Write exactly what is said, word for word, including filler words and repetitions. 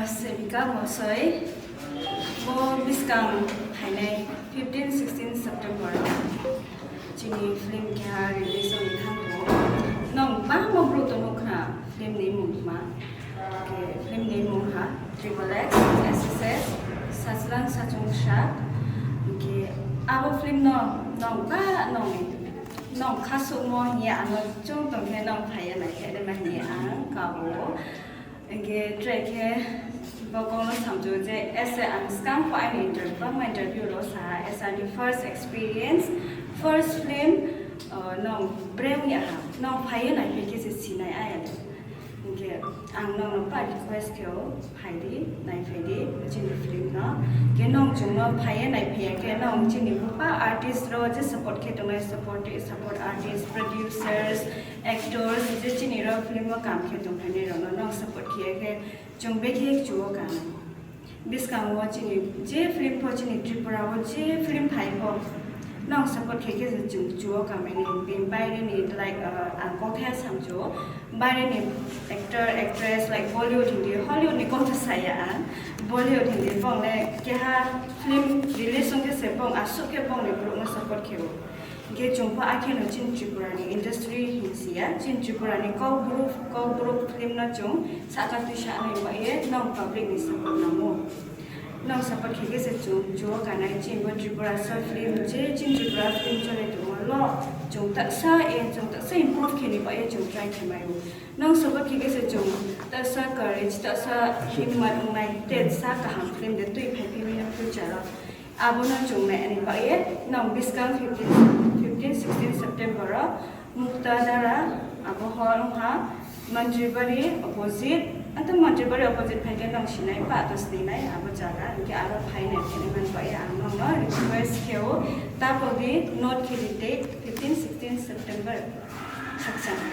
Sevika Mosoi, bo bwskang phainai fifteen sixteen September o chini film keha release wngwi thango. Nong bangma bwrwi tongo khna film ni mung ma. Ke film ni mung ha Triple X, S S S, Sachlang Sachung Sak. Ke abo film no nong ba nong nong khasukmo hiya ano chung tongkhe nong phaiya naikhe ma hiya ang kabo. Hingke try khe bo kokno samjio je ese ang skang pho aini interview, bangma interview rok sa, as a the first experience, first film, uh, nong breng ya ha, nong phaiye nai phi khe se sinai aya le. Hingke ang nong no pa request khe o, phai di, nai phai di, chini film no. Ke nong chung no phaiye nai phai ya khe nong chini bupa artist rok je support khe tongnai, support, support artist, producers, actors, je chini rok film o kam khe tongphainai rok no nong support khe khe chung bekhe chuo kanai. Bwskango chini je film pho chini Tripura o je film phai pho nong support khe khe chung chuo kamai ni. Bini baire ni like, uh, ang kok khe samchuo baire ni actor, actress like Bollywood hindi Hollywood ni kok khe saya ang. Bollywood hindi bong le keha film release wngkhe se bong aswk khe bong ni borok no support khe o. Hingke chwng pho akheno chini Tripura ni industry hinsiya, chini Tripura ni Kokborok, Kokborok film no chwng saka twi sa nai baye nong public ni support nango. Nong support khe khe se chwng chuo kanai chini bo Tripura sa film je chini Tripura film chole tongo lo chwng taksa e chwng taksa improve khe ni baye chwng try khe mai o. Nong support khe khe se chwng taksa courage taksa himmat wngnai te sa kaham film de twi phai phai mano future o. Abono chwng nai ani bagwi nong bwskang fifteen, fifteen, sixteen September o Mukta Dara abo hor wngkha Mantribari opposite, anto Mantribari opposite phaikhe nong sinai ba to sinai abo jaga, hwnkhe aro phainai phainai man bagwi ang nongno request khe o, tapodi note khe di date fifteen, sixteen September khakchang.